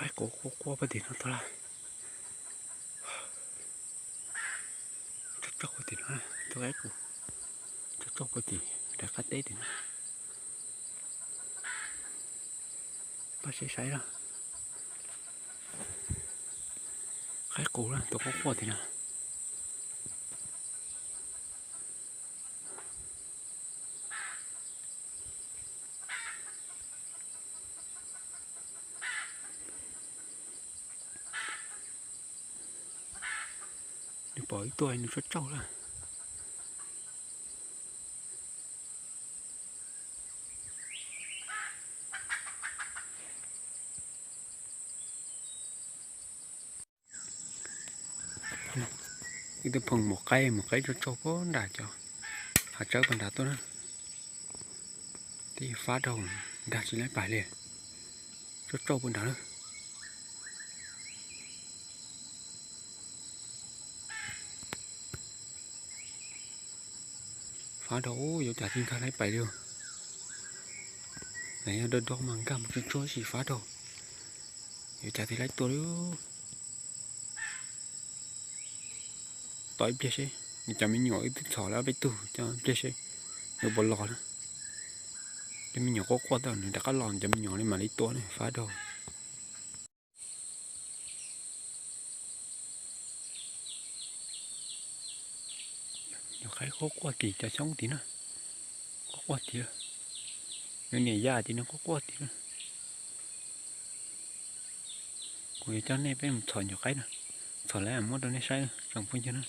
Qaib qus quaj quaj puag tim no tod lawm. Tsauj tsauj puag tim no, tus qaib qus tsauj tsauj puag tim daim qab teb tim no. Pab seb saib na. Qaib qus na, tus quaj quaj tim no. Nws pom wb tuaj nws tsauj tsauj lawm. Ib tug phooj mus qaib, mus qaib tsauj tsauj puag nram cov hav tsawb puag nrad tuaj na. Twb fab dhau, nkag tsis laib pais li. Tsauj tsauj puag nrad na. Fab dhau, yuav cas tsis nkag laib pais li. Yog do do mas nkag mus tsuag tsuag sis fab dhau, yuav cas tsis laib tuaj li. Tos ib pliag seb, nws cov me nyuam wb twb txhom lawm ob peb tug, tos ib pliag seb nws puas los na. Cov me nyuam quaj quaj tau nws rov qab los, cov me nyuam li mam li tua na, fab dhau. Nyuam qaib quaj quaj tim cov xyoob tid na, quaj quaj tid, nws niam yaj tim no quaj quaj tid na. Kuv yuav coj nej peb mus txhom nyuam qaib na, txhom lawm muab rau nej saib tsoom phooj ywg na.